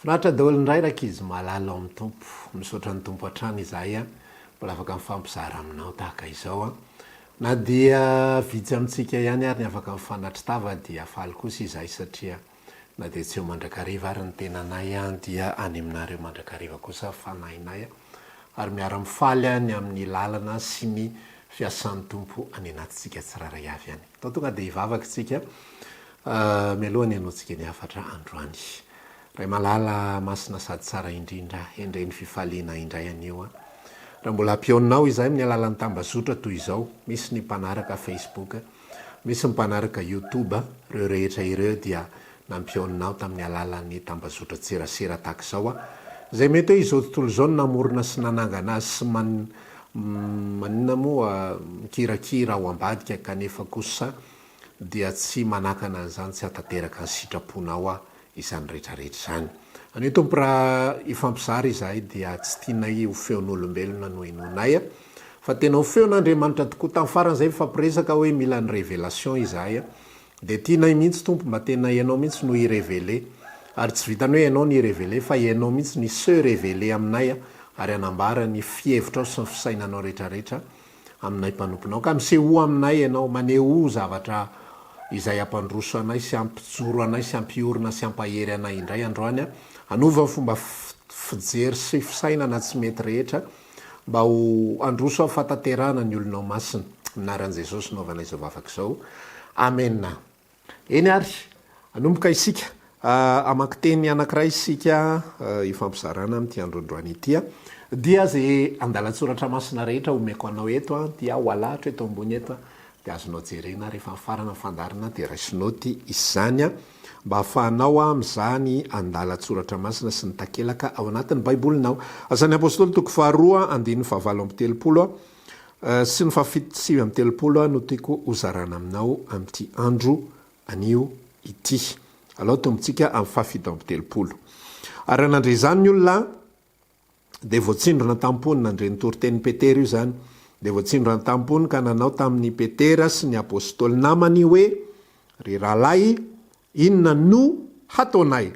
Finaritra daholo indray rankizy malala ao amin'ny Tompo. Misaotra ny Tompo hatrany izahay a, mbola afaka mifampizara aminao tahaka izao a. Na dia vitsy amintsika ihany ary ny afaka mifanatri-tava dia faly kosa izahay satria na dia tsy eo mandrakariva ary ny tenanay dia any aminareo mandrakariva kosa fanahinay ary miara-mifaly ny amin'ny lalana sy ny fiasan'ny Tompo any anatintsika tsirairay avy any. Atao tonga dia hivavaka isika mialoha ny henoantsika ny hafatra androany. Ray malala masina sady tsara indrindra, endrey ny fifaliana indray anio an. Raha mbola ampiononao izahay amin'ny alalan'ny tambazotra toy izao, misy ny mpanaraka Facebook, misy ny mpanaraka YouTube, ireo rehetra ireo dia nampiononao tamin'ny alalan'ny tambazotran-tserasera tahaka izao an, izay mety hoe izao tontolo izao no namorona sy nanangana azy sy man maninona moa mikirakira ao ambadika kanefa kosa dia tsy manakana an'izany tsy hahatanteraka ny sitraponao aho izany rehetra rehetra izany. Anio Tompo raha hifampizara izahay dia tsy tianay ho feon'olombelona no henoinay fa tena ho feon'Andriamanitra tokoa. Tamin'ny farany izay nifampiresaka hoe mila ny révélation izahay dia tianay mihitsy Tompo mba tena Ianao mihitsy no hi-révéler ary tsy vitan'ny hoe Ianao no hi-révéler fa Ianao mihitsy no hi-se révéler aminay ary hanambara ny fihevitrao sy ny fisainanao rehetra rehetra aminay mpanomponao. Ka misehoa aminay Ianao, manehoa zavatra izay hampandroso anay sy hampijoro anay sy hampiorina sy hampahery anay indray androany, hanova ny fomba fijery sy fisainana tsy mety rehetra mba ho handroso amin'ny fahatanterahana ny olonao masina. Amin'ny anaran'i Jesosy no anaovanay izao vavaka izao. Amena. Eny ary, hanomboka isika. Hamaky teny anankiray isika hifampizarana amin'ity andro androany ity. Dia izay andalan-tsoratra masina rehetra omeko anao eto dia ho alahatra eto ambony eto dia azonao jerena rehefa mifarana ny fandaharana dia raiso naoty izany mba hahafahanao mizaha ny andalan-tsoratra masina sy ny takelaka ao anatin'ny Baibolinao. Asan'ny Apostoly toko faharoa andininy fahavalo amby 30 Sy ny fahafito 39 no tiako hozarana aminao amin'ity andro anio ity. Alao tombontsika amin'ny faha 37. Ary raha nandre izany ny olona, dia voatsindrona tam-pony, nandre ny toritenin'i Petera io izany, dia voatsindrona tam-pony ka nanao tamin'i Petera sy ny apostoly namany hoe, Ry rahalahy, Inona no hataonay?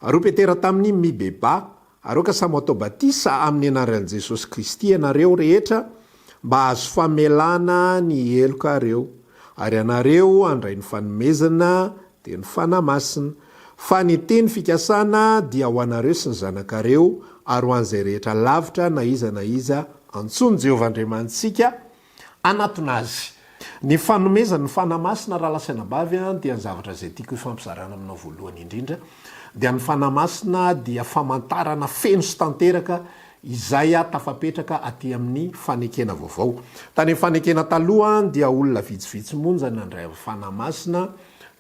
Ary hoy Petera taminy, Mibebaha, ary aoka samy ho atao batisa amin'ny anaran'i Jesosy Kristy ianareo rehetra, mba hahazo famelana ny helokareo, ary ianareo handray ny fanomezana, dia ny Fanahy Masina. Fa ny teny fikasana dia ho anareo sy ny zanakareo, ary ho an'izay rehetra lavitra na iza na iza antsoin'i Jehovah Andriamanitsika, Hanatona Azy. Ny fanomezany ny Fanahy Masina rahalahy sy anabavy dia ny zavatra izay tiako hifampizarana aminao voalohany indrindra dia ny Fanahy Masina dia famantarana feno sy tanteraka izay tafapetraka aty amin'ny fanekena vaovao. Tany amin'ny fanekena taloha dia olona vitsivitsy monja nandray ny Fanahy Masina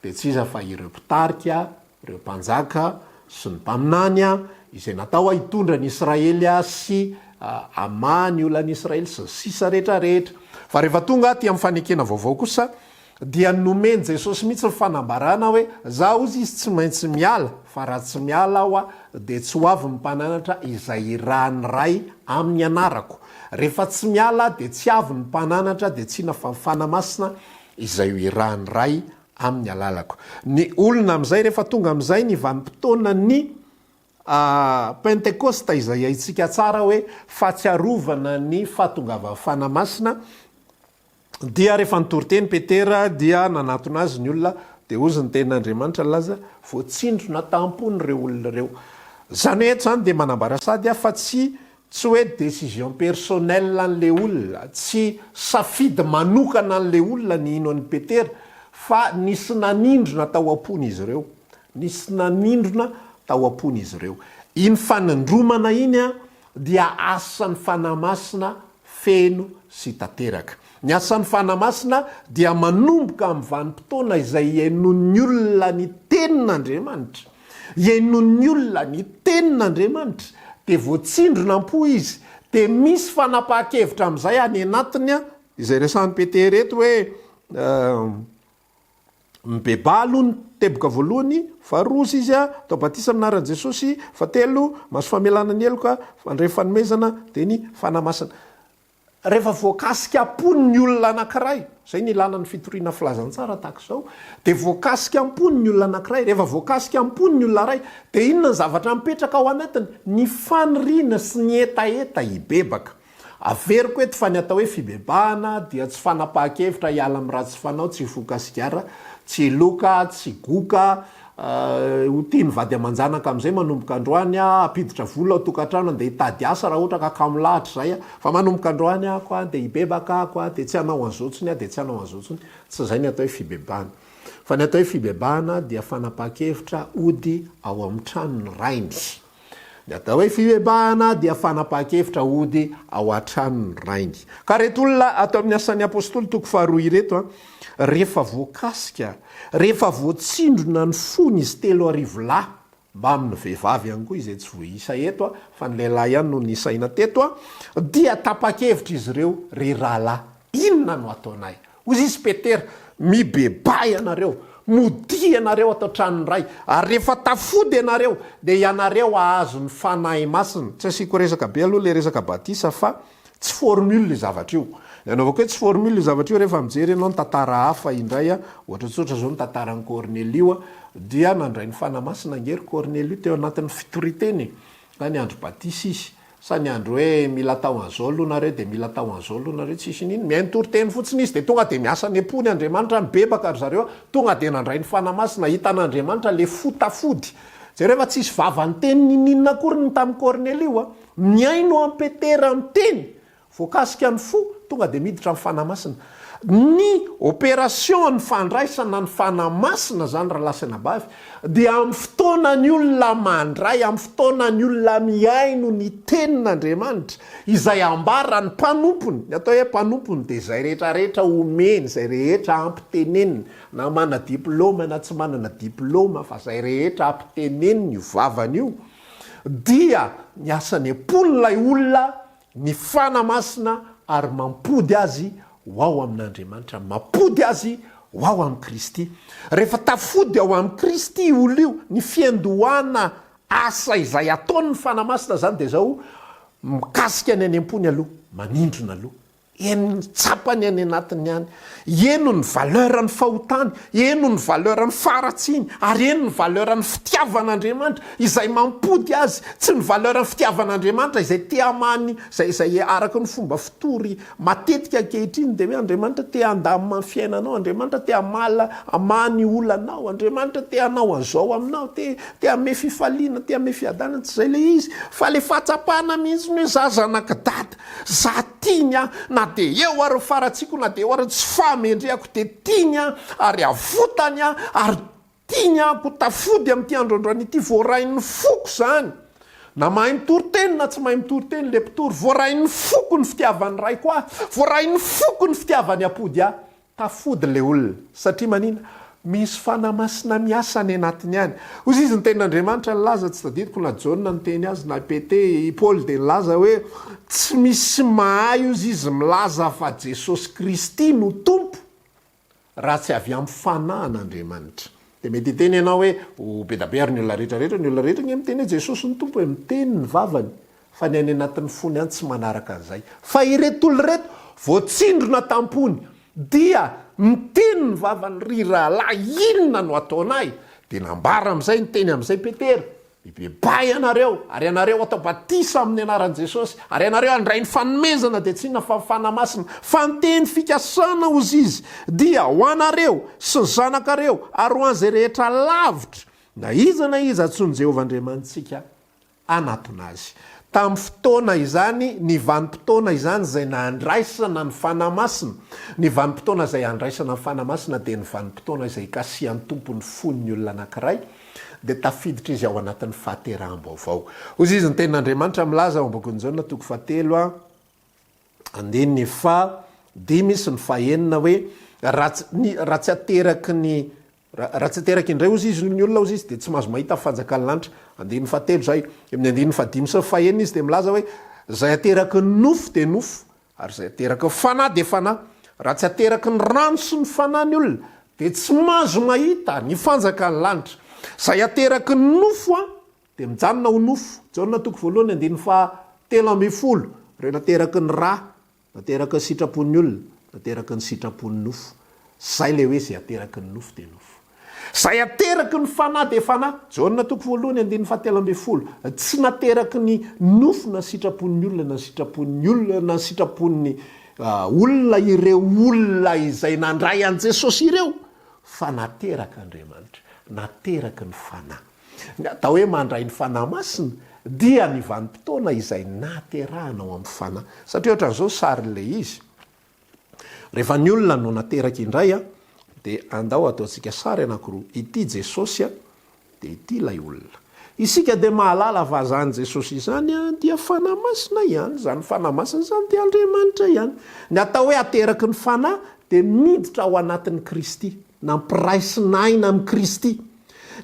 dia tsy iza fa ireo mpitarika, ireo mpanjaka sy ny mpaminany izay natao hitondra ny Israely sy hamaha ny olan'ny Israely sy ny sisa rehetra rehetra. Fa rehefa tonga aty amin'ny fanekena vaovao kosa dia nomen'i Jesosy mihitsy ny fanambarana hoe za hozy izy tsy maintsy miala fa raha tsy miala aho dia tsy ho avy ny mpananatra izay irahan'ny Ray amin'ny anarako. Rehefa tsy miala dia tsy avy ny mpananatra dia tsy inona fa ny Fanahy Masina izay ho irahan'ny Ray amin'ny alalako. Ny olona amin'izay rehefa tonga amin'izay ny vanim-potoanan'ny Pentekosta izay haintsika tsara hoe fahatsiarovana ny fahatongavan'ny Fanahy Masina dia rehefa nitory teny Petera dia nanatona azy ny olona dia hozy ny tenin'Andriamanitra nilaza voatsindrona tam-pony ireo olona ireo. Izany hoe eto izany dia manambara sady aho fa tsy Tsy hoe décision personnelle an'le olona, tsy safidy manokana an'le olona ny hino an'i Petera, fa nisy nanindrona tao am-pony izy ireo. Nisy nanindrona tao am-pony izy ireo. Iny fanindromana iny dia asan'ny Fanahy Masina feno sy tanteraka. Ny asan'ny Fanahy Masina dia manomboka amin'ny vanim-potoana izay hihainoan'ny olona ny Tenin'Andriamanitra. Henoin'ny olona ny tenin'Andriamanitra, dia voatsindrona am-po izy, dia misy fanapahan-kevitra amin'izay any anatiny, izay resahin'i Petera eto hoe, mibebaha aloha ny teboka voalohany, faharoa hozy izy, atao batisa amin'ny anaran'i Jesosy, fahatelo, mahazo famelana ny heloka, mandray fanomezana, dia ny Fanahy Masina. Rehefa voakasika am-pony ny olona anankiray, izay no ilana ny fitoriana filazantsara tahaka izao, dia voakasika am-pony ny olona anankiray, rehefa voakasika am-pony ny olona iray, dia inona ny zavatra mipetraka ao anatiny? Ny faniriana sy ny hetaheta hibebaka. Averiko eto fa ny atao hoe fibebahana dia tsy fanapahan-kevitra hiala amin'ny ratsy fanao, tsy hifoka sigara, tsy hiloka, tsy higoka, Ho tia ny vady aman-janaka amin'izay manomboka androany aho, hampiditra vola ao tokantrano, andeha hitady asa raha ohatra ka kamo lahatra izay aho, fa manomboka androany aho ko dia hibebaka aho ko dia tsy hanao an'izao intsony aho dia tsy hanao an'izao intsony. Tsy izay ny atao hoe fibebahana. Fa ny atao hoe fibebahana dia fanapahan-kevitra hody ao amin'ny tranon'ny Rainy. Ny atao hoe fibebahana dia fanapahan-kevitra hody ao an-tranon'ny Rainy. Ka ireto olona ato amin'ny Asan'ny Apostoly toko faharoa ireto, rehefa voakasika, rehefa voatsindrona ny fony izy 3000 lahy, mbamin'ny vehivavy ihany koa izay tsy voaisa eto, fa ny lehilahy ihany no nisaina teto, dia tapa-kevitra izy ireo, Ry rahalahy, inona no ataonay? Hoy izy Petera, Mibebaha ianareo, modia ianareo ato an-tranon'ny Ray, ary rehefa tafody ianareo, dia ianareo hahazo ny Fanahy Masina. Tsy asiako resaka be aloha ilay resaka batisa fa tsy formule io zavatra io. Ny anaovako hoe tsy formule io zavatra io, rehefa mijery ianao ny tantara hafa indray, ohatra tsotra izao ny tantaran'i Kornelio, dia nandray ny Fanahy Masina ange ry Kornelio teo anatin'ny fitoriteny e! Nga niandry batisa izy? Sa niandry hoe mila atao an'izao aloha nareo dia mila atao an'izao aloha nareo, tsisy n'inona, mihaino toriteny fotsiny izy dia tonga dia miasa any am-pony Andriamanitra, mibebaka ry zareo, tonga dia nandray ny Fanahy Masina, hitan'Andriamanitra le fo tafody. Jereo fa tsisy vava niteny n'inon'inona akory ny tamin'i Kornelio a! Mihaino an'i Petera miteny, Voakasika ny fo, tonga dia miditra ny Fanahy Masina. Ny opération ny fandraisana ny Fanahy Masina izany rahalahy sy anabavy dia amin'ny fotoana ny olona mandray, amin'ny fotoana ny olona mihaino ny tenin'Andriamanitra izay ambaran'ny mpanompony, ny atao hoe mpanompony dia izay rehetra rehetra omeny, izay rehetra ampiteneniny, na manana diplôma na tsy manana diplôma fa izay rehetra ampiteneniny io vavany io dia miasa any am-pon'ilay olona ny Fanahy Masina ary mampody azy ho ao amin'Andriamanitra, mampody azy ho ao amin'i Kristy. Rehefa tafody ao amin'i Kristy io olona io, ny fiandohana asa izay ataon'ny Fanahy Masina izany dia izao, mikasika ny any am-pony aloha, manindrona aloha. Henony, tsapany any anatiny any. Heno ny valeur ny fahotany, heno ny valeur ny faharatsiany, ary heno ny valeur ny fitiavan'Andriamanitra izay mampody azy, tsy ny valeur ny fitiavan'Andriamanitra izay te hamaha ny, izay izay araka ny fomba fitory matetika ankehitriny dia hoe Andriamanitra te handamina ny fiainanao, Andriamanitra te hamala hamaha ny olanao, Andriamanitra te hanao an'izao aminao, te te hanome fifaliana, te hanome fiadanana, tsy izay ilay izy fa ilay fahatsapana mihitsy ny hoe za zanak'i dada. Za tiany aho na dia eo ary ny faharatsiako na dia eo ary ny tsy fahamendrehako dia tiany aho ary avotany aho ary tiany aho ko tafody amin'ity andro androany ity voarain'ny foko izany na mahay mitory teny na tsy mahay mitory teny le mpitory voarain'ny foko ny fitiavan'ny raiko ahy voarain'ny foko ny fitiavany ampody ahy Tafody le olona. Satria manina? Misy Fanahy Masina miasa any anatiny any. Hoy izy ny tenin'Andriamanitra nilaza, tsy tadidiko na Jaona niteny azy na i Pete, i Paoly dia nilaza hoe tsy misy mahay hozy izy milaza fa Jesosy Kristy no Tompo raha tsy avy amin'ny Fanahin'Andriamanitra. Dia mety hiteny ianao hoe, oh, be da be ary ny olona rehetra rehetra, ny olona rehetra ange miteny hoe Jesosy no Tompo e, miteny ny vavany, fa ny any anatin'ny fony any tsy manaraka an'izay. Fa ireto olona ireto, voatsindrona tam-pony, dia miteny ny vavany, ry rahalahy, inona no ataonay? Dia nambara amin'izay, niteny amin'izay Petera, Mibebaha ianareo, ary ianareo atao batisa amin'ny anaran'i Jesosy, ary ianareo handray ny fanomezana, dia tsy inona fa ny Fanahy Masina. Fa ny teny fikasana, hozy izy, dia ho anareo sy ny zanakareo ary ho an'izay rehetra lavitra, na iza na iza antsoin'i Jehovah Andriamanitsika hanatona azy. Tamin'ny fotoana izany, ny vanim-potoana izany izay nandraisana ny Fanahy Masina, ny vanim-potoana izay handraisana ny Fanahy Masina dia ny vanim-potoana izay ikasihan'ny Tompo ny fon'ny olona anankiray, dia tafiditra izy ao anatin'ny fahateraham-baovao. Hoy izy, ny Tenin'Andriamanitra milaza ao am-bokin'i Jaona toko fahatelo andininy faha dimy sy ny fahenina hoe, raha tsy, ny, raha tsy ateraky ny, raha tsy ateraka indray hozy izy ny olona hozy izy dia tsy mahazo mahita ny fanjakan'ny lanitra. Andininy fahatelo izay. Amin'ny andininy fahadimy sy ny fahenina izy dia milaza hoe, izay ateraky ny nofo dia nofo, Ary izay ateraky ny fanahy dia fanahy. Raha tsy ateraky ny rano sy ny fanahy ny olona, dia tsy mahazo mahita ny fanjakan'ny lanitra. Izay ateraky ny nofo dia mijanona ho nofo. Jaona toko voalohany andininy faha 13, Ireo nateraky ny ra. Nateraky ny sitrapon'ny olona, nateraky ny sitrapon'ny nofo. Zay le hoe zay ateraky ny nofo dia nofo. Zay ateraky ny fanahy dia fanahy. Jaona toko voalohany andininy fahatelo ambin'ny folo. Tsy nateraky ny nofo na sitrapon'ny olona na sitrapon'ny olona na sitrapon'ny olona ireo olona izay nandray an'i Jesosy ireo fa naterak'Andriamanitra, nateraky ny fanahy. Ny atao hoe mandray ny Fanahy Masina dia ny vanim-potoana izay naterahana ao amin'ny Fanahy. Satria ohatran'izao sarin'ilay izy. Rehefa ny olona no nateraka indray dia andao ataontsika sary anankiroa. Ity Jesosy dia ity ilay olona. Isika dia mahalala fa izany Jesosy izany dia Fanahy Masina ihany. Izany Fanahy Masina izany dia Andriamanitra ihany. Ny atao hoe ateraky ny Fanahy dia miditra ao anatin'i Kristy. Nampiraisina aina amin'i Kristy.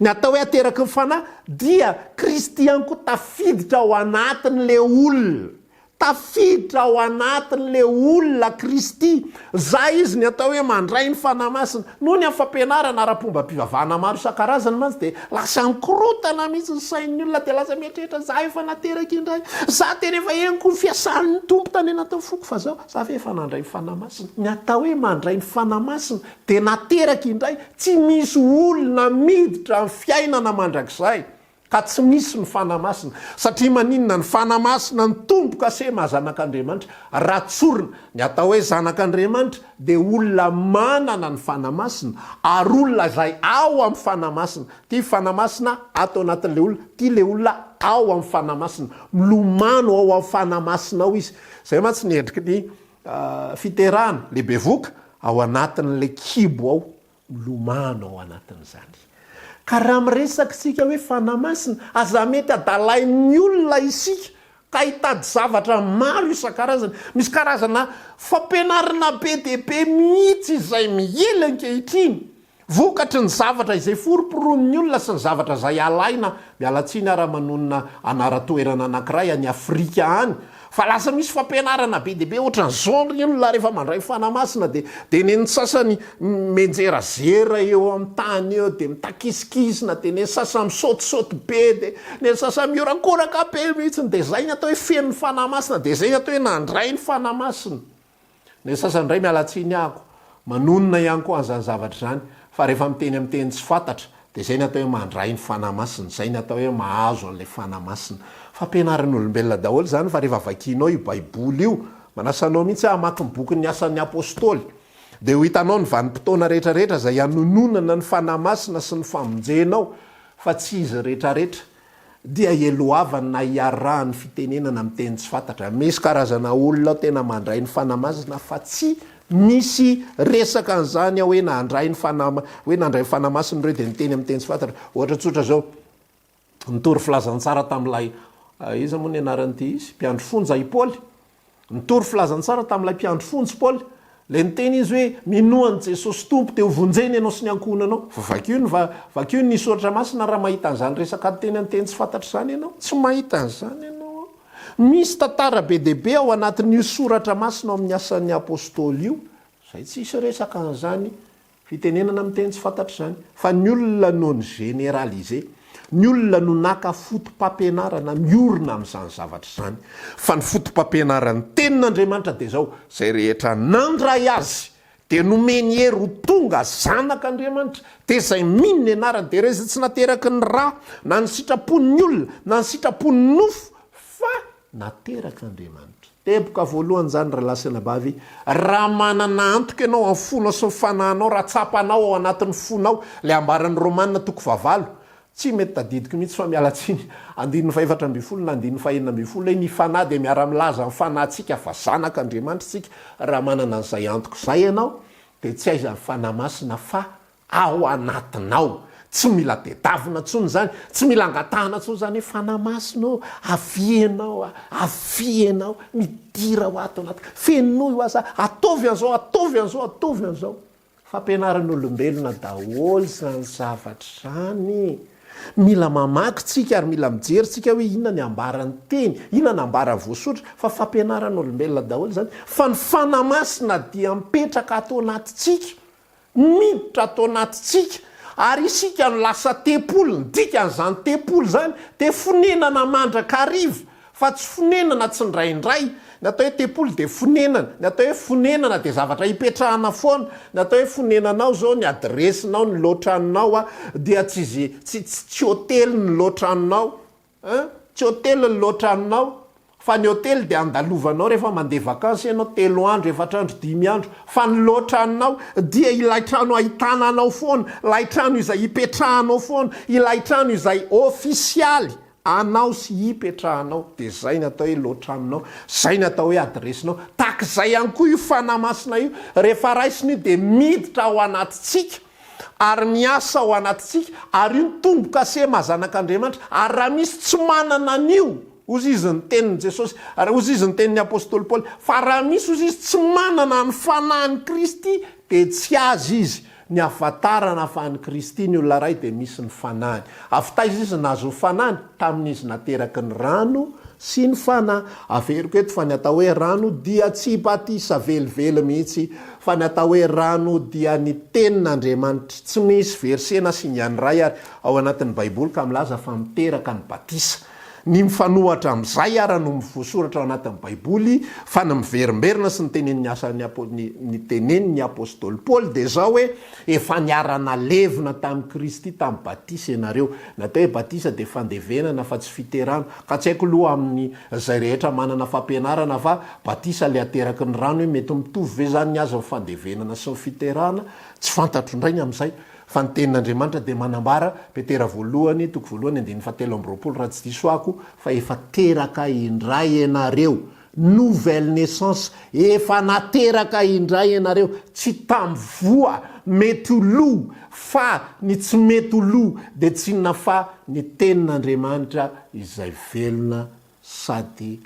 Ny atao hoe ateraky ny Fanahy dia Kristy ihany koa tafiditra ao anatin'ilay olona. Tafiditra ao anatin'ilay olona Kristy. Zay izy ny atao hoe mandray ny Fanahy Masina. Noho ny amin'ny fampianarana ara-pombam-pivavahana maro isan-karazany mantsy dia lasa mikorotana mihitsy ny sain'ny olona dia lasa mieritreritra za efa nateraka indray, za tena efa henoko ny fiasan'ny Tompo tany anatin'ny foko fa zao za ve efa nandray ny Fanahy Masina. Ny atao hoe mandray ny Fanahy Masina dia nateraka indray, tsy misy olona miditra amin'ny fiainana mandrakizay ka tsy misy ny Fanahy Masina. Satria maninona? Ny Fanahy Masina ny tombo-kase maha zanak'Andriamanitra. Raha tsorina, ny atao hoe zanak'Andriamanitra dia olona manana ny Fanahy Masina ary olona izay ao amin'ny Fanahy Masina. Ity Fanahy Masina ato anatin'ilay olona, ity ilay olona ao amin'ny Fanahy Masina. Milomano ao amin'ny Fanahy Masina ao izy. Izay mantsy ny endriky ny Fiterahana, le bevoka, ao anatin'ilay kibo ao, milomano ao anatin'izany. Ka raha miresaka isika hoe Fanahy Masina, aza mety adalain'ny olona isika ka hitady zavatra maro isan-karazany. Misy karazana fampianarana be dia be mihitsy izay miely ankehitriny. Vokatry ny zavatra izay foromporonin'ny olona sy ny zavatra izay alaina, miala tsiny aho raha manonona anaran-toerana anankiray any Afrika any, fa lasa misy fampianarana be dia be ohatran'izao ny olona rehefa mandray Fanahy Masina dia dia ny sasany mianjerazera eo amin'ny tany eo dia mitakisikisina dia ny sasany misaotisaoty be dia ny sasany mihorakoraka be mihitsy dia izay ny atao hoe feno ny Fanahy Masina dia izay ny atao hoe nandray ny Fanahy Masina. Ny sasany indray miala tsiny ahako, manonona ihany koa an'izany zavatra izany, fa rehefa miteny amin'ny teny tsy fantatra, dia izay ny atao hoe mandray ny Fanahy Masina, izay ny atao hoe mahazo an'ilay Fanahy Masina. Fampianaran'olombelona daholo izany, fa rehefa vakianao io Baiboly io, manasa anao mihitsy aho hamaky ny bokin'ny Asan'ny Apostoly, dia ho hitanao ny vanim-potoana rehetra rehetra izay hanononana ny Fanahy Masina sy ny famonjenao, fa tsy izy rehetra rehetra. dia eloavany na iarahany fitenenana amin'ny teny tsy fantatra. Misy karazana olona ao tena mandray ny Fanahy Masina fa tsy misy resaka an'izany ao hoe nandray ny Fanahy hoe nandray ny Fanahy Masina ireo dia niteny amin'ny teny tsy fantatra. Ohatra tsotra izao, nitory filazantsara tamin'ilay iza moa ny anaran'ity izy? Mpiandry fonja i Paoly. Nitory filazantsara tamin'ilay mpiandry fonja i Paoly. Ilay niteny izy hoe, Minoa an'i Jesosy Tompo, dia hovonjena ianao sy ny ankohonanao. Vakio ny va, vakio ny Soratra Masina raha mahita an'izany resaka teny amin'ny teny tsy fantatra izany ianao. Tsy mahita an'izany ianao ao. Misy tantara be dia be ao anatin'io Soratra Masina ao amin'ny Asan'ny Apostoly io, izay tsisy resaka an'izany Fitenenana amin'ny teny tsy fantatra izany, fa ny olona no ni-généraliser, ny olona no naka foto-pampianarana miorina amin'izany zavatra izany. Fa ny foto-pampianaran'ny Tenin'Andriamanitra dia izao, izay rehetra nandray Azy dia nomeny hery ho tonga zanak'Andriamanitra, dia izay mino ny anarany, dia ireo izay tsy nateraky ny ra, na ny sitrapon'ny olona, na ny sitrapon'ny nofo, fa naterak'Andriamanitra. Teboka voalohany izany ry lahy sy anabavy, raha manana antoka ianao amin'ny fonao sy ny fanahinao, raha tsapanao ao anatin'ny fonao ilay ambaran'ny Romana toko fahavalo, tsy mety tadidiko mihitsy fa miala tsiny, andininy fahefatra ambin'ny folo na andininy fahenina ambin'ny folo hoe ny fanahy dia miara-milaza amin'ny fanahintsika fa zanak'Andriamanitra isika, raha manana an'izay antoka izay ianao dia tsy aiza ny Fanahy Masina fa ao anatinao. Tsy mila tedavina intsony izany, tsy mila angatahana intsony izany hoe Fanahy Masina ô, avia ianao a, avia ianao, midira ho ato anatiko, fenoy ho ahy za, ataovy an'izao, ataovy an'izao, ataovy an'izao. Fampianaran'olombelona daholo izany zavatra izany. Mila mamaky tsika ary mila mijery tsika hoe inona ny ambaran'ny teny, inona ny ambaran'ny voasoratra, fa fampianaran'olombelona daholo izany. Fa ny Fanahy Masina dia mipetraka ato anatintsika. miditra ato anatintsika ary isika no lasa tempoly, ny dikan'izany tempoly izany dia fonenana mandrakariva fa tsy fonenana tsindraindray. Ny atao hoe tempoly dia fonenana. Ny atao hoe fonenana dia zavatra ipetrahana foana. Ny atao hoe fonenanao izao, ny adiresinao, ny loatranonao dia tsy ze, tsy, tsy hotely ny loatranonao. Hein? Tsy hotely ny loatranonao. Fa ny hotely dia andalovanao rehefa mandeha vakansy ianao, telo andro, efatra andro, dimy andro. Fa ny loatranonao dia ilay trano ahitana anao foana, ilay trano izay ipetrahanao foana, ilay trano izay ofisialy anao sy ipetrahanao. Dia izay ny atao hoe loatranonao, izay ny atao hoe adiresinao. Tahaka izay ihany koa io Fanahy Masina io, rehefa raisina io dia miditra ao anatintsika ary miasa ao anatintsika, ary io ny tombo-kase maha zanak'Andriamanitra. Ary raha misy tsy manana an'io, hozy izy ny tenin'i Jesosy, ary hozy izy ny tenin'ny apostoly Paoly, fa raha misy hozy izy tsy manana ny Fanahin'i Kristy dia tsy azy izy. Ny ahafantarana fa an'i Kristy ny olona iray dia misy ny Fanahiny. Avy taiza izy nahazo ny Fanahiny? Tamin'izy nateraky ny rano sy ny Fanahy. Averiko eto fa ny atao hoe rano dia tsy batisa velively mihitsy fa ny atao hoe rano dia ny Tenin'Andriamanitra. Tsy misy verset na singany iray ary ao anatin'ny Baiboly ka milaza fa miteraka ny batisa. Ny mifanohatra amin'izay ara no voasoratra ao anatin'ny Baiboly, fa ny miverimberina sy ny tenenin'ny asan'ny apo, ny, ny tenenin'ny apostoly Paoly dia izao hoe, Efa niara-nalevina tamin'i Kristy tamin'ny batisa ianareo. Ny atao hoe batisa dia fandevenana fa tsy fiterahana. Ka tsy haiko aloha amin'ny izay rehetra manana fampianarana fa batisa ilay ateraky ny rano hoe mety mitovy ve izany ny azy ny fandevenana sy ny fiterahana? Tsy fantatro indray ny amin'izay. Fa ny Tenin'Andriamanitra dia manambara, Petera voalohany, toko voalohany, andininy fahatelo amby 20, raha tsy diso ako, fa efa teraka indray ianareo, nouvelle naissance, efa nateraka indray ianareo, tsy tamin'ny voa mety ho lo, fa ny tsy mety ho lo dia tsy inona fa ny Tenin'Andriamanitra izay velona sady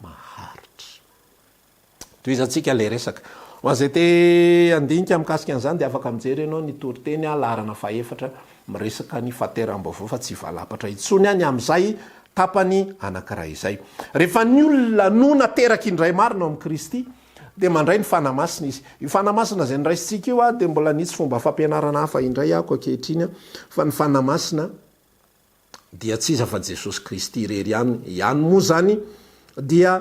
maharitra. Tohizantsika ilay resaka. Ho an'izay te handinika mikasika an'izany dia afaka mijery ianao ny toriteny laharana fahefatra miresaka ny fahateraham-baovao fa tsy hivalapatra intsony any amin'izay tapany anankiray izay. Rehefa ny olona no nateraka indray marina ao amin'i Kristy dia mandray ny Fanahy Masina izy. Io Fanahy Masina izay noraisintsika io dia mbola nisy fomba fampianarana hafa indray ako ankehitriny fa ny Fanahy Masina dia tsy iza fa Jesosy Kristy irery ihany ihany moa izany dia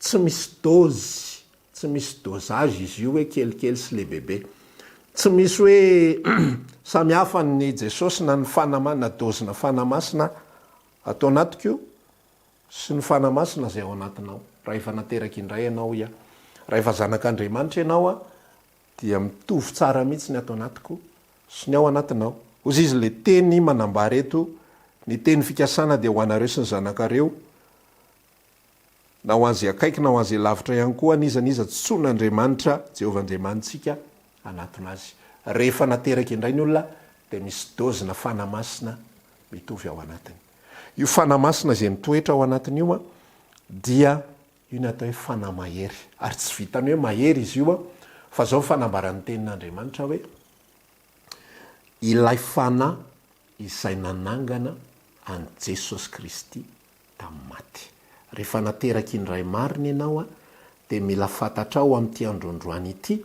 Tsy misy dose, tsy misy dosage izy io hoe kelikely sy lehibebe. Tsy misy hoe samy hafa ny Jesosy na ny Fanahy na dose-na Fanahy Masina ato anatiko sy ny Fanahy Masina izay ao anatinao. Raha efa nateraka indray ianao hoy aho. Raha efa zanak'Andriamanitra ianao dia mitovy tsara mihitsy ny ato anatiko sy ny ao anatinao. Hozy izy ilay teny manambara eto, ny teny fikasana dia ho anareo sy ny zanakareo, na ho an'izay akaiky na ho an'izay lavitra ihany koa, n'iza n'iza tsoin'Andriamanitra, Jehovah Andriamanitsika, hanatona azy. Rehefa nateraka indray ny olona, dia misy dozina Fanahy Masina mitovy ao anatiny. Io Fanahy Masina izay mitoetra ao anatiny io dia io ny atao hoe Fanahy mahery. Ary tsy vitan'ny hoe mahery izy io, fa izao ny fanambaran'ny Tenin'Andriamanitra hoe, Ilay Fanahy izay nanangana an'i Jesosy Kristy tamin'ny maty. Rehefa nateraky ny Ray marina ianao dia mila fantatrao amin'ity andro androany ity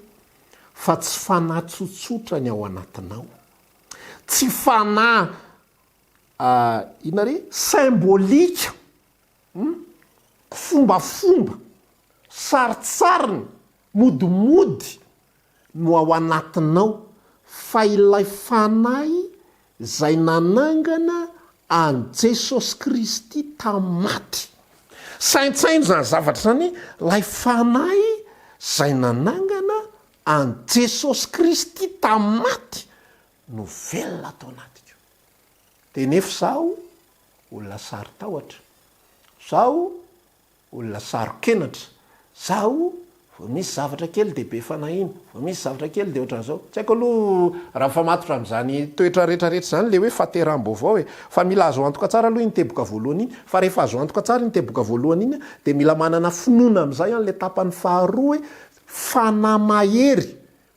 fa tsy fanahy tsotsotra ny ao anatinao. Tsy fanahy inona re? Symbolique, hum, kifombafomba, sarintsariny, modimody no ao anatinao fa ilay Fanahy izay nanangana an'i Jesosy Kristy tamin'ny maty. Saintsaino izany zavatra izany, ilay Fanahy izay nanangana an'i Jesosy Kristy tamin'ny maty no velona ato anatiko. Dia nefa izaho olona saro-tahotra. Izaho Olona saro-kenatra. Zaho vao misy zavatra kely dia be fanahiana, vao misy zavatra kely dia ohatran'izao. Tsy haiko aloha raha mifamatotra amin'izany toetra rehetrarehetra izany ilay hoe fahateraham-baovao e. Fa mila azo antoka tsara aloha iny teboka voalohany iny. Fa rehefa azo antoka tsara iny teboka voalohany iny dia mila manana finoana amin'izay an'ilay tapany faharoa hoe fanahy mahery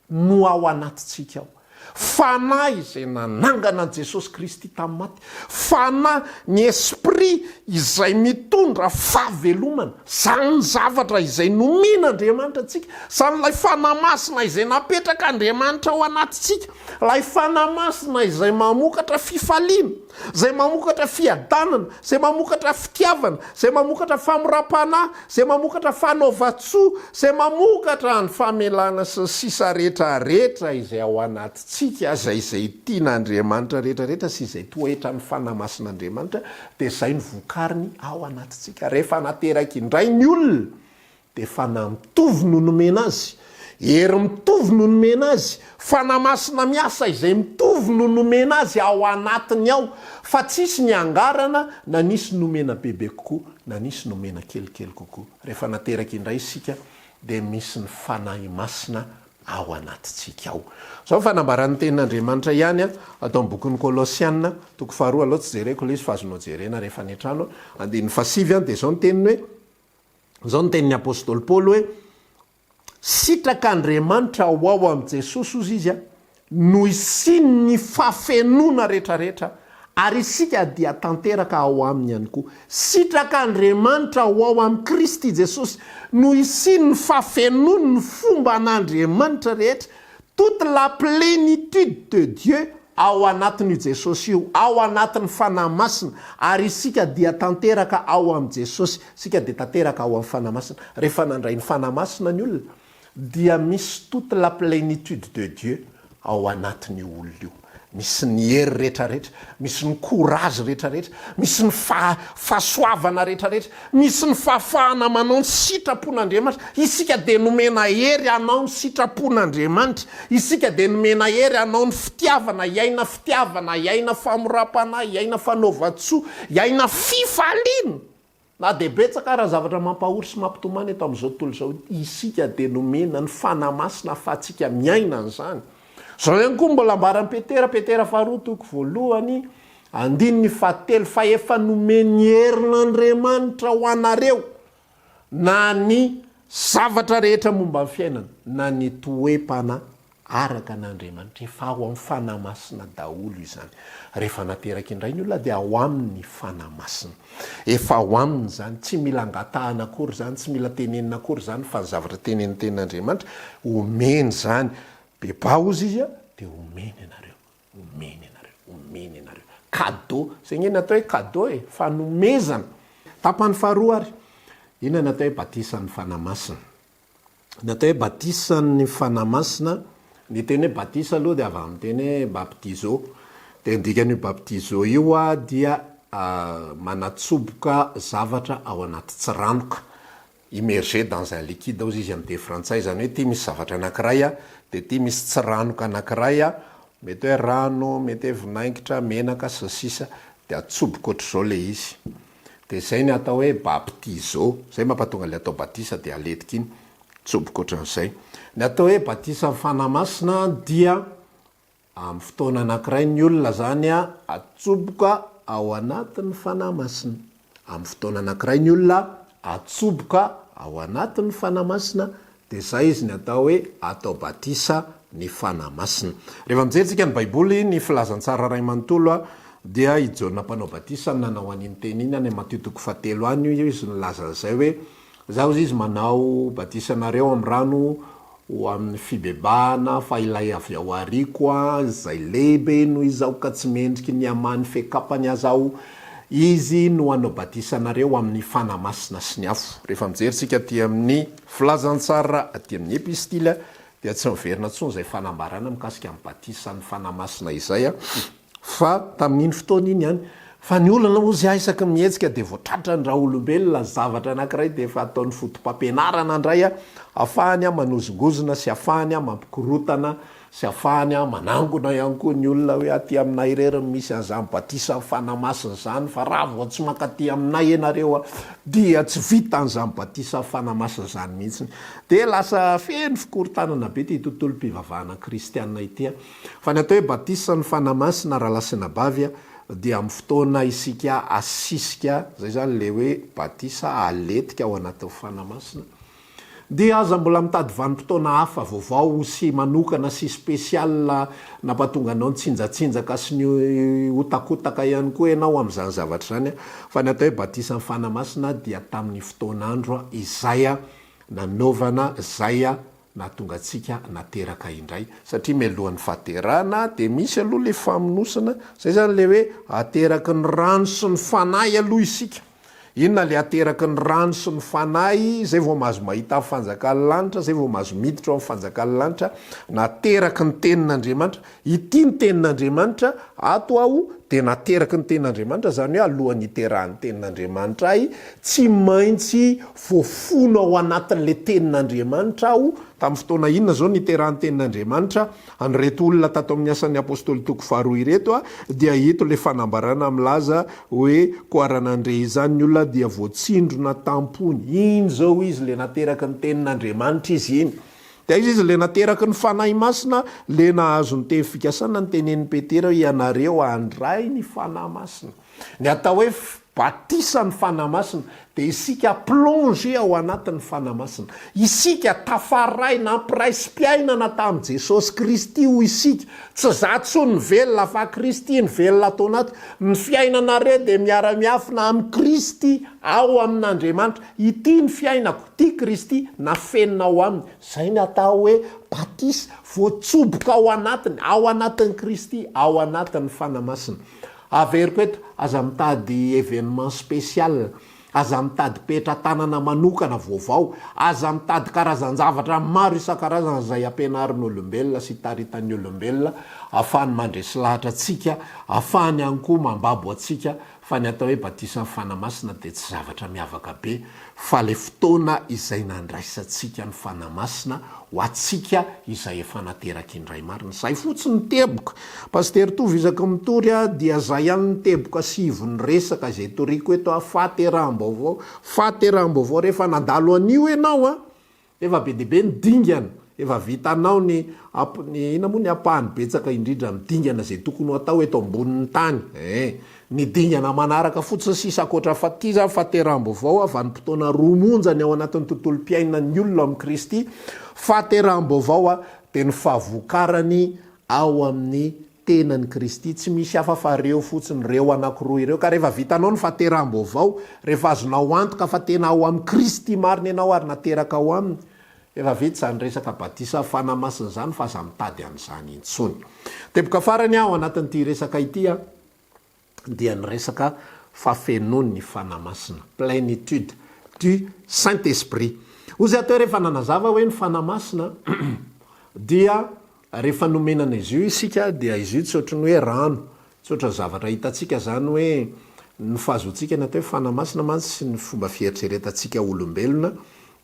no ao anatintsika ao. Fanahy izay nanangana an'i Jesosy Kristy tamin'ny maty. Fanahy, ny Esprit izay mitondra fahavelomana. Izany zavatra izay nomen'Andriamanitra antsika. Izany ilay Fanahy Masina izay napetrak'Andriamanitra ao anatintsika. Ilay Fanahy Masina izay mamokatra fifaliana. Izay mamokatra fiadanana, izay mamokatra fitiavana, izay mamokatra famoram-panahy, izay mamokatra fanaovan-tsoa, izay mamokatra ny famelana sy ny sisa rehetra rehetra izay ao anatintsika, izay izay tian'Andriamanitra rehetra rehetra sy izay toetran'ny Fanahy Masin'Andriamanitra, dia izay no vokariny ao anatintsika. Rehefa nateraka indray ny olona, Dia fanahy mitovy no nomena azy, hery mitovy no nomena azy, fanahy masina miasa izay mitovy no nomena azy ao anatiny ao, fa tsisy niangarana na nisy nomena bebe kokoa na nisy nomena kelikely kokoa. Rehefa nateraka indray isika dia misy ny fanahy masina ao anatintsika ao. Izao ny fanambaran'ny tenin'Andriamanitra ihany ato amin'ny bokin'ny Kolosiana, toko faharoa, aleo tsy jereko ilay izy fa azonao jerena rehefa any an-trano, andininy fahasivy, dia izao ny teniny hoe, Izao no tenin'ny apostoly Paoly hoe, Sitrak'Andriamanitra ho ao amin'i Jesosy, hozy izy, no hisian'ny fahafenoana rehetrarehetra, ary isika dia tanteraka ao aminy ihany koa. Sitrak'Andriamanitra ho ao amin'i Kristy Jesosy no hisian'ny fahafenoan'ny fomban'Andriamanitra rehetra, Toute la plénitude de Dieu ao anatin'io Jesosy io, ao anatin'ny Fanahy Masina, ary isika dia tanteraka ao amin'i Jesosy, isika dia tanteraka ao amin'ny Fanahy Masina. Rehefa nandray ny Fanahy Masina ny olona, dia misy toute la plénitude de Dieu ao anatin'io olona io. Misy ny hery rehetrarehetra, misy ny courage rehetrarehetra, misy ny fahasoavana rehetrarehetra, misy ny fahafahana manao ny sitrapon'Andriamanitra. Isika dia nomena hery hanao ny sitrapon'Andriamanitra. Isika dia nomena hery hanao ny fitiavana, hiaina fitiavana, hiaina famoram-panahy, hiaina fanaovan-tsoa, hiaina fifaliana. Na dia betsaka ara ny zavatra mampahory sy mampitomany eto amin'izao tontolo izao, isika dia nomena ny Fanahy Masina ahafahantsika miaina an'izany. Izao ihany koa no mbola ambaran'i Petera, Petera faharoa toko voalohany, andininy fahatelo, fa efa nomen'ny herin'Andriamanitra ho anareo na ny zavatra rehetra momba ny fiainana, na ny toe-panahy Araka an'Andriamanitra, efa ao amin'ny Fanahy Masina daholo izany. Rehefa nateraka indray ny olona dia ao aminy ny Fanahy Masina. Efa ao aminy izany, tsy mila angatahana akory izany, tsy mila tenenina akory izany fa ny zavatra tenenin'ny Tenin'Andriamanitra, omeny izany. Bebaho hozy izy dia omeny ianareo, omeny ianareo, omeny ianareo. Cadeau, izay ange ny atao hoe cadeau e, fanomezana. Tapany faharoa ary, inona ny atao hoe batisan'ny Fanahy Masina? Ny atao hoe batisan'ny Fanahy Masina, ny teny hoe batisa aloha dia avy amin'ny teny hoe baptizo. Dia ny dikan'io baptizo io dia manatsoboka zavatra ao anaty tsiranoka, immerger dans un liquide hozy izy amin'ny teny frantsay, izany hoe ity misy zavatra anankiray dia ity misy tsiranoka anankiray, mety hoe rano, mety hoe vinaingitra, menaka, sy ny sisa, dia atsoboka ohatr'izao ilay izy. Dia izay ny atao hoe baptizo, izay mampatonga ilay atao batisa dia aletika iny, tsoboka ohatran'izay. Ny atao hoe batisan'ny Fanahy Masina dia amin'ny fotoana anankiray ny olona izany atsoboka ao anatin'ny Fanahy Masina. Amin'ny fotoana anankiray ny olona atsoboka ao anatin'ny Fanahy Masina Dia izay izy ny atao hoe atao batisa ny Fanahy Masina. Rehefa mijery tsika ny Baiboly, ny filazantsara iray manontolo, dia i Jaona Mpanao Batisa no nanao an'iny teny iny, any Matio toko fahatelo any io izy nilaza an'izay hoe, Izaho hozy izy manao batisa anareo amin'ny rano ho amin'ny fibebahana, fa ilay avy ao aoriako, izay lehibe noho izaho ka tsy mendriky ny hamaha ny fekapany aza aho, Izy no hanao batisa anareo amin'ny Fanahy Masina sy ny afo. Rehefa mijery tsika aty amin'ny Filazantsara, aty amin'ny Epistily, dia tsy miverina intsony izay fanambarana mikasika ny batisan'ny Fanahy Masina izay, fa tamin'iny fotoana iny ihany. Fa ny olana hozy aho isaky ny mihetsika dia vao tratran-draolombelona zavatra anankiray dia efa ataony foto-pampianarana indray ahafahany manozongozona sy ahafahany mampikorotana Sy afahany manangona ihany koa ny olona hoe aty aminay irery no misy an'izany batisan'ny Fanahy Masina izany fa raha vao tsy mankaty aminay ianareo dia tsy vita an'izany batisan'ny Fanahy Masina izany mihitsy. Dia lasa feno fikorontanana be ity tontolom-pivavahana kristiana ity. Fa ny atao hoe batisan'ny Fanahy Masina rahalahy sy anabavy dia amin'ny fotoana isika asisika, izay izany ilay hoe batisa aletika ao anatin'ny Fanahy Masina, Dia aza mbola mitady vanim-potoana hafa vaovao sy manokana sy spécial nampatonga anao nitsinjatsinjaka sy nihotakotaka ihany koa ianao amin'izany zavatra izany fa ny atao hoe batisan'ny Fanahy Masina dia tamin'ny fotoan'andro izay nanaovana izay. nahatonga antsika nateraka indray, satria mialohan'ny fahaterahana dia misy aloha le famonosana, zay zany le hoe ateraky ny rano sy ny fanahy aloha isika. Inona le ateraky ny rano sy ny fanahy, zay vao mahazo mahita ny fanjakan'ny lanitra, zay vao mahazo miditra ao amin'ny fanjakan'ny lanitra, nateraky ny tenin'Andriamanitra, ity ny tenin'Andriamanitra, ato aho dia nateraky ny tenin'Andriamanitra, zany hoe alohan'ny hiterahan'ny tenin'Andriamanitra ahy, tsy maintsy voafono ao anatin'le tenin'Andriamanitra aho, tamin'ny fotoana inona zao niterahan'ny tenin'Andriamanitra An'ireto olona tato amin'ny Asan'ny Apostoly toko faharoa ireto dia eto ilay fanambarana milaza hoe koa raha nandre izany ny olona dia voatsindrona tam-pony. Iny izao izy ilay nateraky ny Tenin'Andriamanitra izy iny. Dia aiza izy ilay nateraky ny Fanahy Masina, ilay nahazo ny teny fikasana notenenin'i Petera hoe ianareo handray ny Fanahy Masina. Ny atao hoe batisan'ny Fanahy Masina dia isika plongé ao anatin'ny Fanahy Masina. Isika tafaray nampiraisim-piainana tamin'i Jesosy Kristy ho isika. Tsy za tsony ny velona fa Kristy ny velona ato anatiko. Ny fiainanareo dia miara-miafina amin'i Kristy ao amin'Andriamanitra. Ity ny fiainako, ity Kristy, nafenina ao aminy. Izay ny atao hoe batisa, voatsoboka ao anatiny, ao anatin'i Kristy, ao anatin'ny Fanahy Masina. Averiko eto, aza mitady événement spécial, aza mitady petra-tanana manokana vaovao, aza mitady karazan-javatra maro isan-karazany izay ampianarin'olombelona sy itaritan'ny olombelona ahafahany mandresy lahatra antsika, ahafahany ihany koa mambabo antsika, fa ny atao hoe batisan'ny Fanahy Masina dia tsy zavatra miavaka be fa ilay fotoana izay nandraisantsika ny Fanahy Masina ho antsika izay efa nateraky ny Ray marina. Zay fotsiny ny teboka. Pasitera Tovo isaky ny mitory aho dia zay ihany ny teboka sy ivon'ny resaka izay toriko eto aho, fahateraham-baovao, fahateraham-baovao, rehefa nandalo an'io ianao an, Efa be dia be ny dingana, efa vitanao ny ny inona moa ny ampahany betsaka indrindra amin'ny dingana izay tokony ho atao eto ambonin'ny tany eh. Ny dingana manaraka fotsiny sisa ankoatra fa ity izany fahateraham-baovao a, vanim-potoana roa monja ny ao anatin'ny tontolom-piainan'ny olona amin'i Kristy, fahateraham-baovao a dia ny fahavokarany ao amin'ny Tenan'i Kristy, tsy misy hafa fa reo fotsiny, reo anankiroa ireo. Ka rehefa vitanao ny fahateraham-baovao, rehefa azonao antoka fa tena ao amin'i Kristy marina ianao ary nateraka ao Aminy, efa vita izany resaka batisa Fanahy Masina izany fa aza mitady an'izany intsony. Teboka farany aho ao anatin'ity resaka ity an, dia ny resaka fahafenoan'ny Fanahy Masina, plénitude du Saint Esprit. Hoy izy ato hoe rehefa nanazava hoe ny Fanahy Masina dia Rehefa nomena an'izy io isika dia izy io tsy ohatry ny hoe rano, tsy ohatry ny zavatra hitantsika izany hoe ny fahazoantsika ny atao hoe Fanahy Masina mantsy sy ny fomba fieritreretantsika olombelona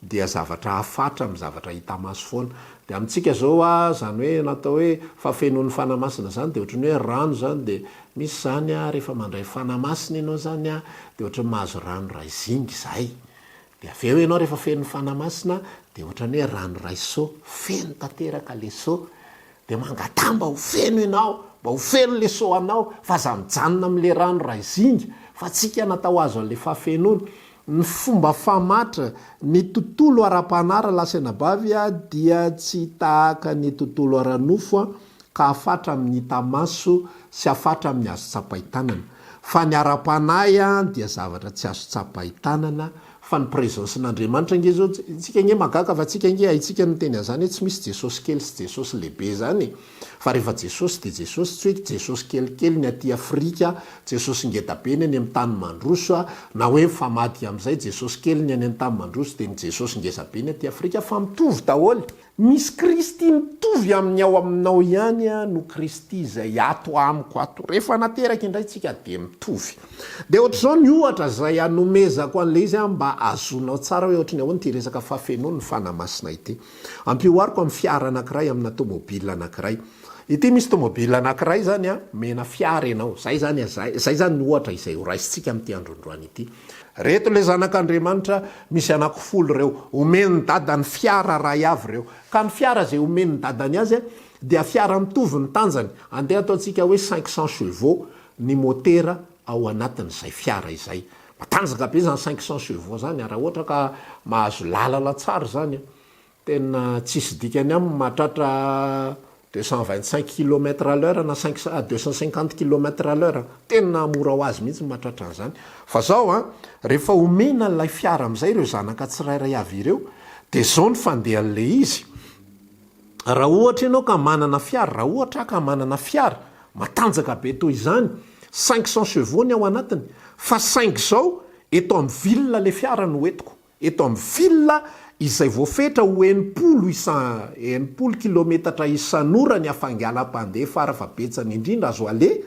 dia zavatra hafatra amin'ny zavatra hita maso foana. Dia amintsika izao a, izany hoe natao hoe fahafenoan'ny Fanahy Masina izany dia ohatry ny hoe rano izany dia misy izany a, rehefa mandray Fanahy Masina ianao izany a, dia ohatry ny mahazo rano iray zinga izay. Dia avy eo ianao rehefa feno ny Fanahy Masina dia ohatran'ny hoe rano iray seau, feno tanteraka le seau. Dia mangataha mba ho feno ianao, mba ho feno le seau anao, fa aza mijanona amin'le rano iray zinga, fa tsika natao hahazo an'le fahafenoana. Ny fomba famatra ny tontolo ara-panahy rahalahy sy anabavy dia tsy tahaka ny tontolo ara-nofo ka hafatra amin'ny hita maso sy hafatra amin'ny azo tsapain-tanana. Fa ny ara-panahy dia zavatra tsy azo tsapain-tanana, fa ny présence-n'Andriamanitra ange zao, tsika ange mahagaga fa tsika ange haintsika ny miteny an'izany hoe tsy misy Jesosy kely sy Jesosy lehibe zany e! Fa rehefa Jesosy dia Jesosy, tsy hoe Jesosy kelikely ny aty Afrika, Jesosy ngeda be ny any amin'ny tany mandroso, na hoe mifamadika amin'izay Jesosy kely ny any an-tany mandroso dia ny Jesosy ngeza be ny aty Afrika, fa mitovy daholo. Misy Kristy mitovy amin'ny ao aminao ihany no Kristy izay ato amiko ato. Rehefa nateraka indray tsika dia mitovy. Dia ohatr'izao ny ohatra izay anomezako an'ilay izy mba azonao tsara hoe ohatry ny ahoana ity resaka fahafenoan'ny Fanahy Masina ity. Ampiohariko amin'ny fiara anankiray, amina tomobile anankiray. Ity misy tomobile anankiray izany an, omena fiara ianao. Izay izany, izay izany ny ohatra izay horaisintsika amin'ity androndroany ity. Reto le zanak'Andriamanitra misy anakifolo ireo, omen'ny dadany fiara ray avy ireo. Ka ny fiara izay omen'ny dadany azy dia fiara mitovy ny tanjany, andeha ataontsika hoe 500 chevaux ny motera ao anatin'izay fiara izay. Matanjaka be izany 500 chevaux izany, raha ohatra ka mahazo lalana tsara izany. Tena tsisy dikany aminy mahatratra 225 kilomètre à l'heure na cinq cent 250 kilomètre à l'heure. Tena mora ho azy mihitsy ny mahatratra an'izany. Fa zao an, rehefa omena an'ilay fiara amin'izay ireo zanaka tsirairay avy ireo dia zao ny fandehan'ilay izy. Raha ohatra ianao ka manana fiara, raha ohatra aho ka manana fiara matanjaka be toy izany, 500 chevaux ny ao anatiny, fa saingy izao eto amin'ny ville ilay fiara no entiko, eto amin'ny ville izay voafetra ho 60 isa, 60 kilometatra isan'ora ny hafainganam-pandeha farafahabetsany indrindra azo aleha,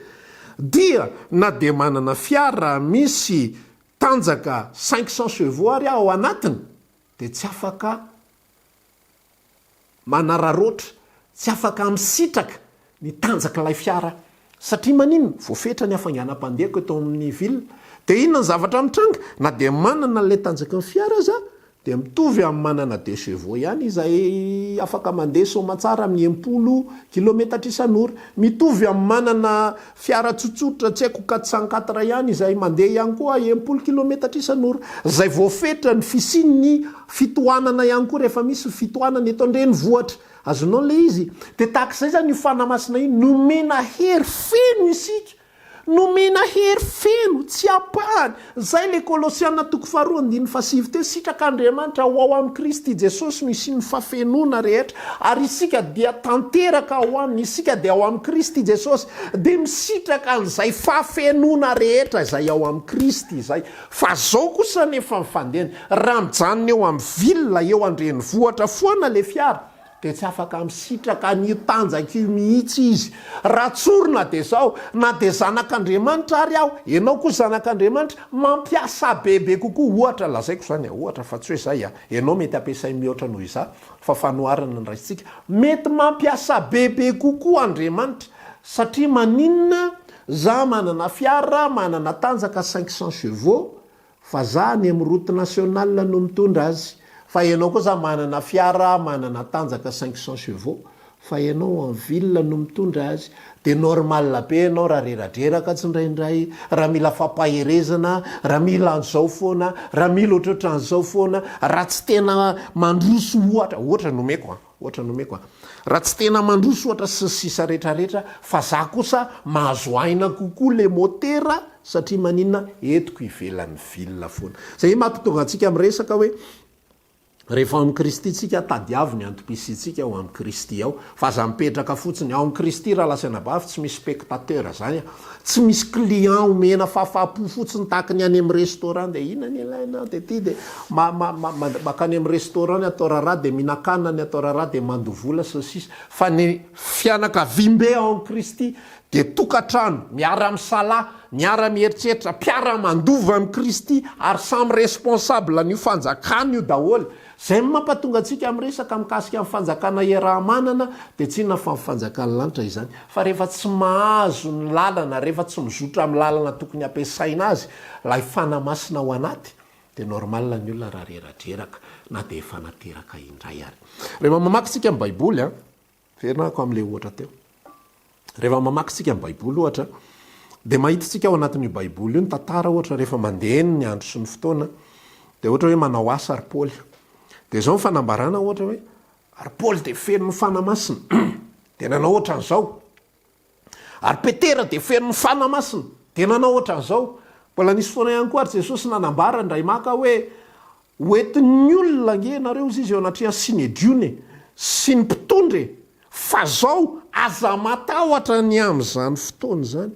dia na dia manana fiara misy tanjaka 500 chevaux ary aho ao anatiny dia tsy afaka manararaotra, tsy afaka misitraka ny tanjak'ilay fiara satria maninona? Voafetra ny hafainganam-pandehako eto amin'ny ville. Dia inona ny zavatra mitranga? Na dia manana an'ilay tanjaky ny fiara aza dia mitovy amin'ny manana deux chevaux ihany izay afaka mandeha soamantsara amin'ny 60 kilometatra isan'ora. Mitovy amin'ny manana Fiara tsotsotra, tsy haiko 404 ihany izay mandeha ihany koa 60 kilometatra isan'ora. Izay voafetra ny fisian'ny fitohanana ihany koa rehefa misy ny fitohanana eto an-drenivohitra. Azonao ilay izy? Dia tahaka izay izany io Fanahy Masina io, nomena hery feno isika. Nomena hery feno, tsy ampahany. Izay ilay Kolosiana toko faharoa andininy fahasivy teo, sitrak'Andriamanitra ho ao amin'i Kristy Jesosy no hisian'ny fahafenoana rehetra, ary isika dia tanteraka ao Aminy, isika dia ao amin'i Kristy Jesosy, dia misitraka an'izay fahafenoana rehetra izay ao amin'i Kristy izay. Fa izao kosa anefa ny fandehany, raha mijanona eo amin'ny ville, eo an-drenivohitra foana ilay fiara, dia tsy afaka misitraka an'io tanjaka io mihitsy izy. Raha tsorina dia izao, na dia zanak'Andriamanitra ary aho, ianao koa zanak'Andriamanitra, mampiasa bebe kokoa, ohatra, lazaiko izany a, ohatra fa tsy hoe izay a, ianao mety ampiasainy mihoatra noho izaho, fa fanoharana no raisintsika, mety mampiasa bebe kokoa Andriamanitra, satria maninona, za manana fiara, manana tanjaka 500 chevaux, Fa za any am route nationale no mitondra azy. Fa ianao koa za manana fiara manana tanjaka 500 chevaux fa ianao en ville no mitondra azy. De normal be ianao raha reradreraka tsindraindray, raha mila fampaherezana, raha mila an'izao foana, raha mila ohatrohatran'izao foana, raha tsy tena mandroso ohatra, ohatra nomeko an. Ohatra nomeko a. Raha tsy tena mandroso ohatra sy ny sisa rehetra rehetra fa za kosa mahazo aina kokoa le motera satria maninona entiko ivelan'ny ville foana. Zay mahatonga antsika miresaka hoe rehefa ao amin'i Kristy tsika tadiavo ny antom-pisiantsika ao amin'i Kristy ao fa aza mipetraka fotsiny ao amin'i Kristy rahalahy sy anabavy tsy misy spectateur zany a. Tsy misy client omena fahafahampo fotsiny tahaka ny any amin'ny restaurant dia inona ny ilaina dia ity dia ma ma ma mankany amin'ny restaurant ny atao raharaha dia mihinan-kanina ny atao raharaha dia mandoa vola sy ny sisa fa ny fianakaviambe ao amin'i Kristy dia tokantrano miara-misalahy miara-mieritreritra mpiara-mandova amin'i Kristy ary samy responsable an'io fanjakana io daholo Izay no mampatonga antsika miresaka mikasika ny fanjakana iaraha-manana dia tsy inona fa ny fanjakan'ny lanitra izany. Fa rehefa tsy mahazo ny lalana, rehefa tsy mizotra amin'ny lalana tokony hampiasaina azy ilay Fanahy Masina ao anaty dia normal ny olona raha reradreraka na dia efa nateraka indray ary. Rehefa mamaky isika ny Baiboly an, Miverina ako amin'ilay ohatra teo. Rehefa mamaky isika ny Baiboly ohatra, dia mahita isika ao anatin'io Baiboly io ny tantara ohatra rehefa mandeha ny andro sy ny fotoana, dia ohatra hoe manao asa ry Paoly. Dia izao ny fanambarana ohatra hoe, ary Paoly dia feno ny Fanahy Masina, dia nanao ohatra an'izao. Ary Petera dia feno ny Fanahy Masina, dia nanao ohatra an'izao. Mbola nisy fotoana ihany koa ary Jesosy nanambara indray maka hoe, Ho entin'ny olona ange ianareo hozy izy eo anatrehan'ny Synedriona e, sy ny mpitondra e, fa zao aza matahotra ny amin'izany fotoana izany,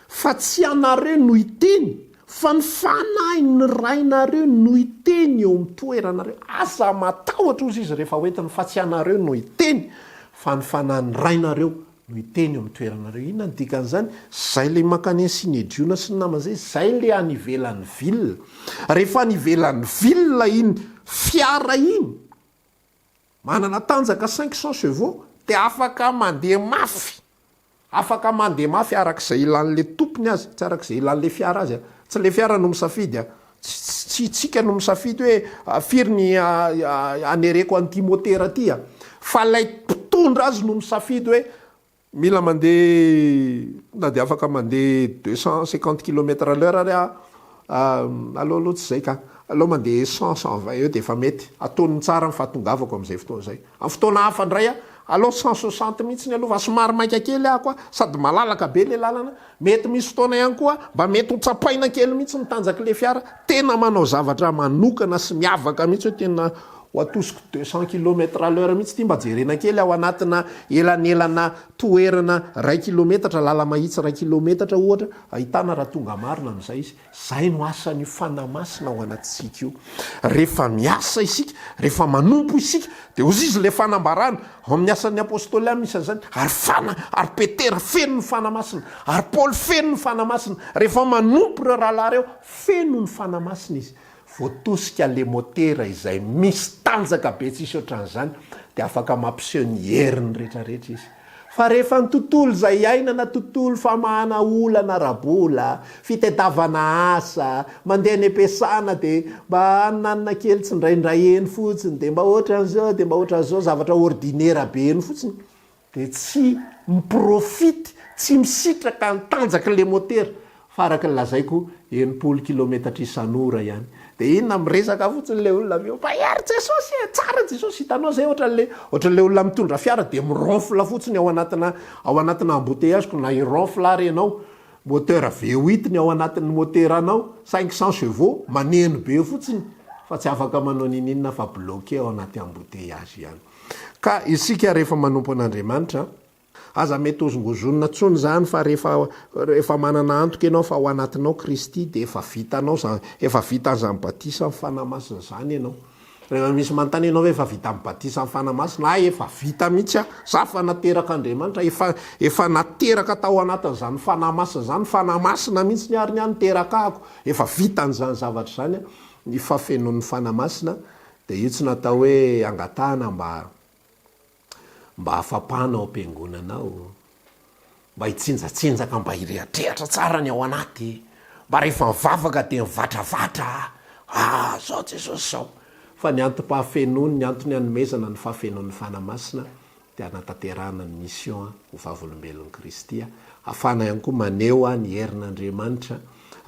fa tsy ianareo no hiteny, fa ny Fanahin'ny Rainareo no hiteny eo amin'ny toeranareo. Aza matahotra hozy izy rehefa ho entiny, fa tsy ianareo no hiteny, fa ny Fanahin'ny Rainareo no hiteny eo amin'ny toeranareo. Inona no dikan'izany? Zay ilay mankany any Synedriona sy ny namany zay, zay ilay any ivelan'ny ville. Rehefa any ivelan'ny ville iny fiara iny, manana tanjaka 500 chevaux, dia afaka mandeha mafy, afaka mandeha mafy arak'izay ilan'ilay tompony azy, tsy arak'izay ilan'ilay fiara azy a. Tsy ilay fiara no misafidy a. Tsy tsika no misafidy hoe firy ny hanereko an'ity motera ity a! Fa ilay mpitondra azy no misafidy hoe mila mandeha na dia afaka mandeha 250 kilomètre à l'heure ary aho, aleo aloha tsy izay ka, aleo mandeha 100, 120 eo dia efa mety, atonony tsara ny fahatongavako amin'izay fotoana izay. Amin'ny fotoana hafa indray aho, aleo 160 mihitsy aloha fa somary maika kely aho koa, sady malalaka be ilay lalana, Mety misy fotoana ihany koa mba mety ho tsapaina kely mihitsy ny tanjak'ilay fiara, tena manao zavatra manokana sy miavaka mihitsy hoe tena Ho atosiko 200 kilomètres à l'heure mihitsy ity mba jerena kely ao anatina elanelana toerana iray kilometatra, lala-mahitsy iray kilometatra ohatra, ahitana raha tonga marina amin'izay izy. Izay no asan'io Fanahy Masina ao anatintsika io. Rehefa miasa isika, rehefa manompo isika, dia hozy izy ilay fanambarana, ao amin'ny Asan'ny Apostoly ihany misy an'izany, ary Fana, ary Petera feno ny Fanahy Masina, ary Paoly feno ny Fanahy Masina. Rehefa manompo ireo rahalahy ireo, feno ny Fanahy Masina izy. Voatosika le motera izay misy tanjaka be tsisy ohatran'izany dia afaka mampiseho ny heriny retraretra izy. Fa rehefa ny tontolo izay iainana tontolo famahana olana ara-bola, fitedavana asa, mandeha any am-piasana dia mba haninanina kely tsindraindray eny fotsiny dia mba ohatran'izao dia mba ohatran'izao zavatra ordinera be eny fotsiny dia tsy mi-profite, tsy misitraka ny tanjak'ilay motera, fa araka ny lazaiko 60 kilometatra isan'ora ihany. Dia inona, miresaka fotsiny ilay olona avy eo, mahery Jesosy e, tsara Jesosy, hitanao izay ohatran'ilay ohatran'ilay olona mitondra fiara dia mi-ronfle fotsiny ao anatina ao anatina embouteillage, ko na hi-ronfle ary ianao, moteur V8 ny ao anatin'ny moteranao, 500 chevaux, maneno be fotsiny, fa tsy afaka manao n'inon'inona fa bloqué ao anaty embouteillage ihany. Ka isika rehefa manompo an'Andriamanitra, aza mety hozongozonina intsony izany fa rehefa rehefa manana antoka ianao fa ao anatinao Kristy dia efa vitanao izany, efa vitan'izany batisan'ny Fanahy Masina izany ianao. Rehefa misy manontany ianao hoe efa vitan'ny batisan'ny Fanahy Masina, hay efa vita mihitsy aho, za efa naterak'Andriamanitra, efa efa nateraka tao anatin'izany Fanahy Masina izany, Fanahy Masina mihitsy ary ny ahy niteraka ahako, efa vitan'izany zavatra izany aho, ny fahafenoan'ny Fanahy Masina Dia io tsy natao hoe angatahana mba mba hafapana ao am-piangonana ao, mba hitsinjatsinjaka, mba hirehatrehatra tsara ny ao anaty, mba rehefa mivavaka dia mivatravatra, ah zao Jesosy zao. Fa ny antom-pahafenoany, ny antony hanomezana ny fahafenoan'ny Fanahy Masina dia hanatanterahana ny mission ho vavolombelon'i Kristy, hahafahana ihany koa maneho ny herin'Andriamanitra.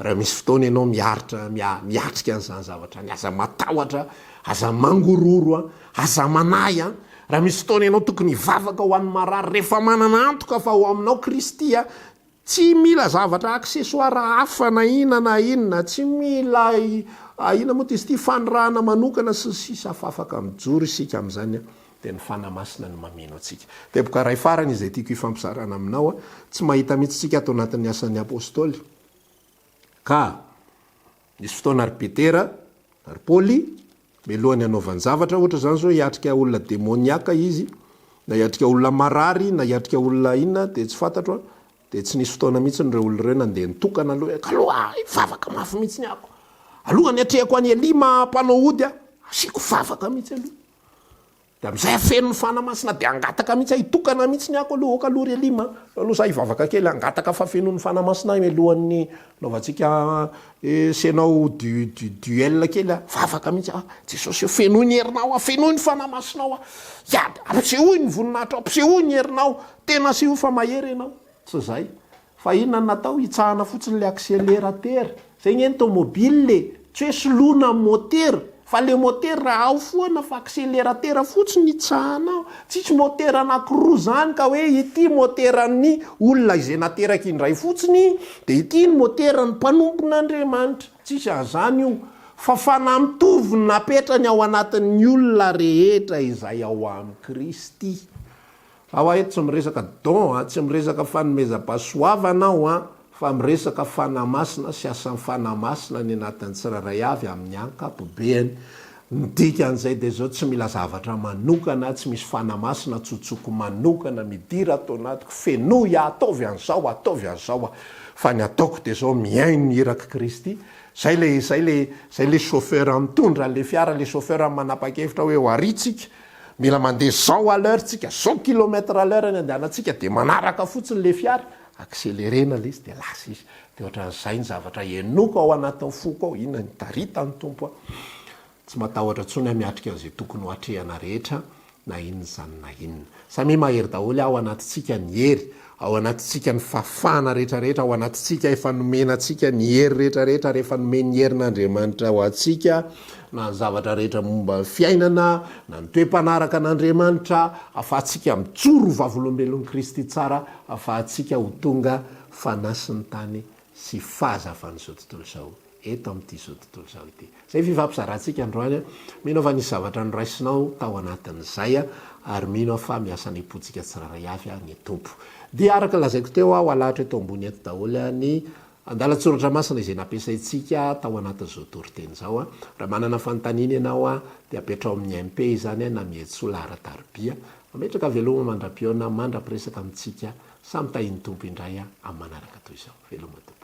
Raha misy fotoana ianao miaritra, miatrika an'izany zavatra izany, aza matahotra, aza mangororo, aza manahy. Raha misy fotoana ianao tokony hivavaka ho an'ny marary, rehefa manana antoka fa ao aminao Kristy, Tsy mila zavatra accessoire hafa na inona na inona, tsy mila inona moa izy ity, fanirahana manokana sy ny sisa fa afaka mijoro isika amin'izany dia ny Fanahy Masina no mameno antsika. Teboka iray farany izay tiako hifampizarana aminao, tsy mahita mihitsy isika ato anatin'ny asan'ny Apostoly ka nisy fotoana ry Petera, ry Paoly, Mialohan'ny hanaovany zavatra, ohatra izany izao hiatrika olona demoniaka izy, na hiatrika olona marary, na hiatrika olona inona, dia tsy fantatro an, dia tsy nisy fotoana mihitsy ireo olona ireo nandeha nitokana aloha hoe, kaloha hivavaka mafy mihitsy ny ako, alohan'ny hiatrehako an'i Elima mpanao ody aho, asiako vavaka mihitsy aloha. Dia amin'izay aho feno ny Fanahy Masina dia hangataka mihitsy aho, hitokana mihitsy ny ako aloha, ok aloha ry Elima a, aloha za hivavaka kely, hangataka fahafenoan'ny Fanahy Masina aho mialohan'ny hanaovantsika senao du du duel kely aho, vavaka mihitsy aho, Jesosy ô fenoy ny herinao aho, fenoy ny Fanahy Masinao aho, hiady, ampisehoy ny voninahitrao, ampisehoy ny herinao, tena asehoy fa mahery ianao, tsy izay. Fa inona no natao? Hitsahana fotsiny le accélérateur. Zay nge ny tomobile e! Tsy hoe soloina ny motera, fa le motera ao foana fa accélérateur fotsiny hitsahana ao. Tsisy motera anakiroa zany ka hoe ity moteran'ny olona izay nateraka indray fotsiny dia ity ny moteran'ny mpanompon'Andriamanitra. Tsisy an'izany io. Fa fanahy mitovy no napetrany ao anatin'ny olona rehetra izay ao amin'i Kristy. Aho eto tsy miresaka don a, tsy miresaka fanomezam-pahasoavana aho an, fa miresaka Fanahy Masina sy asan'ny Fanahy Masina any anatin'ny tsirairay avy amin'ny ankapobeany. Ny dikan'izay dia izao, tsy mila zavatra manokana, tsy misy Fanahy Masina tsotsoko manokana, midira ato anatiko, fenoy aho, ataovy an'izao, ataovy an'izao aho. Fa ny ataoko dia izao, mihaino ny irak'i Kristy, izay ilay, izay ilay, izay ilay chauffeur mitondra an'ilay fiara, ilay chauffeur manapa-kevitra hoe ho ary tsika, Mila mandeha zao à l'heure tsika, zao kilomètre à l'heure ny andehanantsika dia manaraka fotsiny le fiara, accelerena le izy dia lasa izy. Dia ohatran'izay ny zavatra henoko ao anatin'ny foko ao, inona ny itaritan'ny Tompo ahy. Tsy matahotra intsony aho miatrika an'izay tokony ho atrehana rehetra na inona izany na inona. Samia mahery daholo ao anatintsika ny hery, ao anatintsika ny fahafahana rehetra rehetra, ao anatintsika efa nomena antsika ny hery rehetra rehetra ary efa nomen'ny herin'Andriamanitra ho antsika na ny zavatra rehetra momba ny fiainana, na ny toe-panaraka an'Andriamanitra, ahafahantsika mijoro ho vavolombelon'i Kristy tsara, ahafahantsika ho tonga fanasin'ny tany sy fahazavan'izao tontolo izao. eto amin'ity izao tontolo izao ity. Izay fifampizarantsika androany an. Mino aho fa nisy zavatra noraisinao tao anatin'izay ary mino aho fa miasa any am-pontsika tsirairay avy ny Tompo. Dia araka ny lazaiko teo aho alahatra eto ambony eto daholo ny andalan-tsoratra masina izay nampiasaintsika tao anatin'izao toriteny izao. Raha manana fanontaniana ianao dia apetraho amin'ny MP izany na miantsoa laharan-tarobia. Mametraka veloma mandra-pihaona mandra-piresaka amintsika. Samy tahin'ny Tompo indray amin'ny manaraka toy izao. Veloma tompoko.